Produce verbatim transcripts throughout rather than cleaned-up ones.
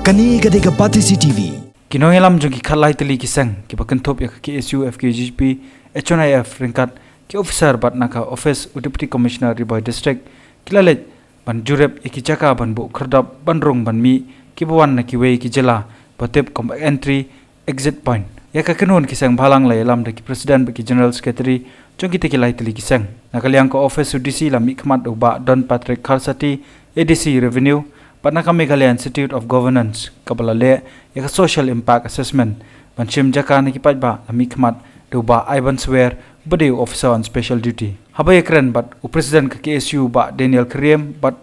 Kane ka dei ka Batesi T V. Ki nongïalam jong ki khatlai tylli ki seng kiba kynthup ïa ka K S U, F K J G P, H N I F ryngkat ki officer bad na ka office u Deputy Commissioner Ri Bhoi District ki la leit ban jurip ïa ki jaka ban buh khyrdop ban rung ban mih kiba wan na kiwei ki jylla ba tip kum Entry Exit Point. Ïa ka kynhun ki seng bhalang la ïalam da ki President bad ki General Secretary jong kita ki lai tylli ki seng. Na ka liang ka office u D C la mihkhmat da u Bah Don Patrick Kharsati, A D C Revenue, bad na ka Meghalaya Institute of Governance kaba la leh ïa ka Social Impact Assessment ban shim jaka na ki paidbah la mihkhmat da u Bah Ivan Swer, ba dei u Officer on Special Duty. Haba ïakren bad u President ka K S U Bah Daniel Kyriem bad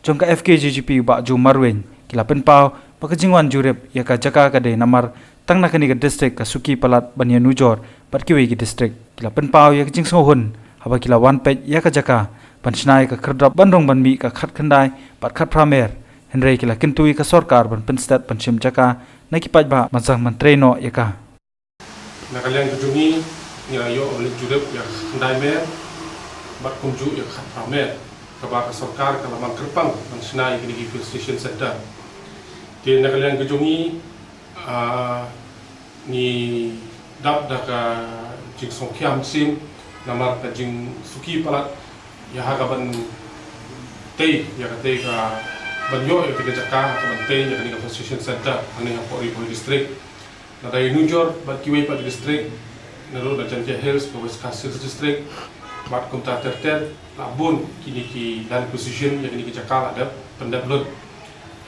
jong ka F K J G P Bah Joe Marwein, ki la pynpaw ba ka jingwan jurip ïa ka jaka ka dei namar tang na kane ka district ka suki palat ban ïanujor bad kiwei ki district. Ki la pynpaw ïa ka jingsngewhun haba ki la wan peit ïa ka jaka ban shna ïa ka khyrdop ban rung ban mih ka khatkhyndai bad khatphra mer. Hynrei ki la kyntu ïa ka sorkar ban pynstet ban shim jaka na ki paidbah ban sdang ban trei noh ïa ka. Na ka liang ka jong ngi, ngi la ïoh ban leit jurip ïa ka khatkhyndai mer bad kumjuh ïa ka khatphra mer kaba ka sorkar ka la mang kyrpang ban shna ïa kine ki filtration center. Te na ka liang ka jong ngi, ah, ngi dap da ka jingsngewkhia mynsiem namar ka jingsuki palat ïa ha ka ban tei ïa ka tei ka ban ïoh ïa ka jaka ha ka ban tei ïa kane ka filtration center hangne hapoh Ri Bhoi District. Lada ïanujor bad kiwei pat ki district, naduh na Jaintia Hills, ka West Khasi Hills District, bad kumta ter ter, la bun kine ki land acquisition ïa kine ki jaka la dep pyndep lut.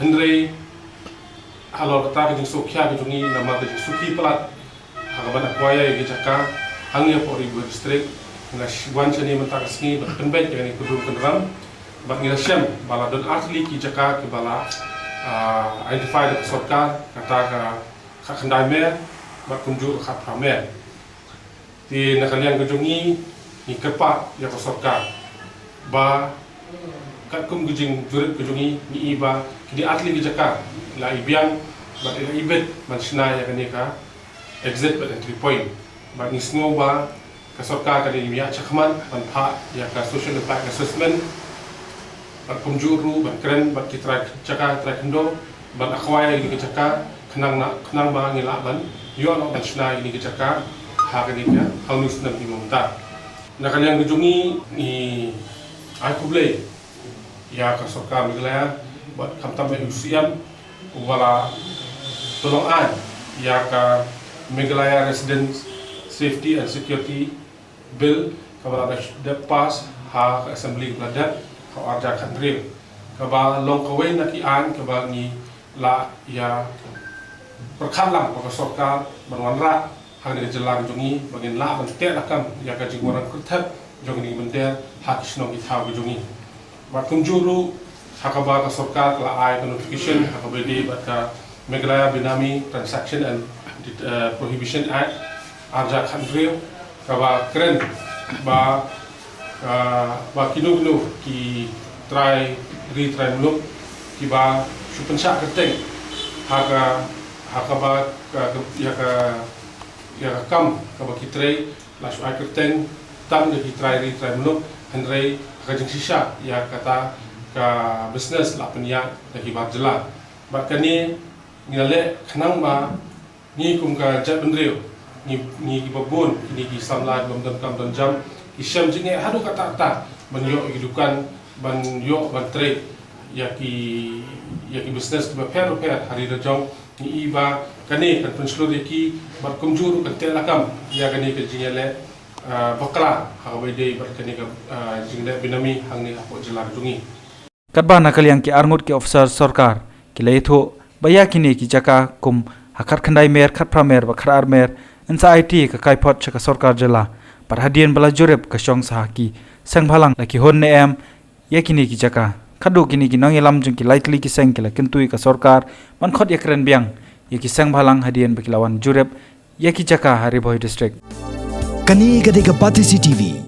Hynrei halor kata ka jingsngewkhia ka jong ngi namar ka jingsuki palat ha ka ban acquire ïa ki jaka hangne hapoh Ri Bhoi District, nga wan shane mynta ka sngi ban pynbeit ïa kane ka kynrum kynram bad ngi la shem ba la don artylli ki jaka kiba la, ah, identify da ka sorkar, kata ka khatkhyndai mer bad kumjuh ka khatphra mer. Te na ka liang ka jong ngi, ngi kyrpad ïa ka sorkar ba katkum ka jingjurip ka jong ngi, ngi i ba kine artylli ki jaka la i biang bad la i bit ban shna ïa kane ka exit bad entry point. Bad ngi sngew ba ka sorkar ka dei ban ïa shakhmat ban phah ïa ka social impact assessment bad kumjuh ruh ban kren bad ki trai jaka, trai khyndew ban acquire ïa kine ki jaka khnang na, khnang ba ngin lah ban ïoh noh ban shna ïa kine ki jaka ha kane ka, ha une u snem ba mynta. Na ka liang ka jong ngi, ngi ai khublei ïa ka sorkar Meghalaya bad khamtam ïa u C M uba la pynlong aiñ ïa ka Meghalaya Residents Safety and Security Bill kaba la dep pass ha ka Assembly kaba la dep ha u arhajar khathynriew, kaba long kawei na ki aiñ kaba ngi la ïa pyrkhat lang bad ka sorkar ban wanrah ha kane ka jylla ka jong ngi ba ngin lah ban teh lakam ïa ka jingwanrah kyrthep jong kane ka mynder ha ki shnong ki thaw ka jong ngi. Bad kumjuh ruh ha kaba ka sorkar ka la ai ka notification ha kaba ïadei bad ka Meghalaya Benami Transaction and, eh, Prohibition Act arhajar khathynriew kaba kren ba, ah, ba kino kino ki trai ri trai muluk kiba shu pynshah kyrteng ha ka, ha kaba ka, ka, ïa ka, ïa ka kam kaba ki trei la shu ai kyrteng tang da ki trai ri trai muluk, hynrei ha ka jingshisha ïa kata ka business la pynïaid da ki bar jylla. Bad kane ngi la leh khnang ba ngi kum ka jaitbynriew, ngi, ngi kiba bun kine ki samla kiba ym don kam don jam, ki shem jingeh haduh katta katta ban ïoh ïa ki dukan, ban ïoh ban trei ïa ki, ïa ki business kiba pher pher ha ri lajong. Ngi i ba kane kan pynshlur ïa ki bad kumjuh ruh kan teh lakam ïa kane ka jingïaleh, ah, bakla ha kaba ïadei bad kane ka, ah, jingleh benami hangne hapoh jylla ka jong ngi. Katba na ka liang ki arngut ki officer sorkar ki la ïathuh ba ïa kine ki jaka kum ha khatkhyndai mer, khatphra mer bad khatar mer yn sa ai ti ka kaiphod sha ka sorkar jylla. Bad hadien ba la jurip ka shong sa ha ki seng bhalang la ki hun ne em ïa kine ki jaka. Khadduh kine ki nongïalam jong ki lai tylli ki seng ki la kyntu ïa ka sorkar ban khot ïakren biang ïa ki seng bhalang hadien ba ki la wan jurip ïa ki jaka ha Ri Bhoi District. Kane ka dei ka Batesi T V.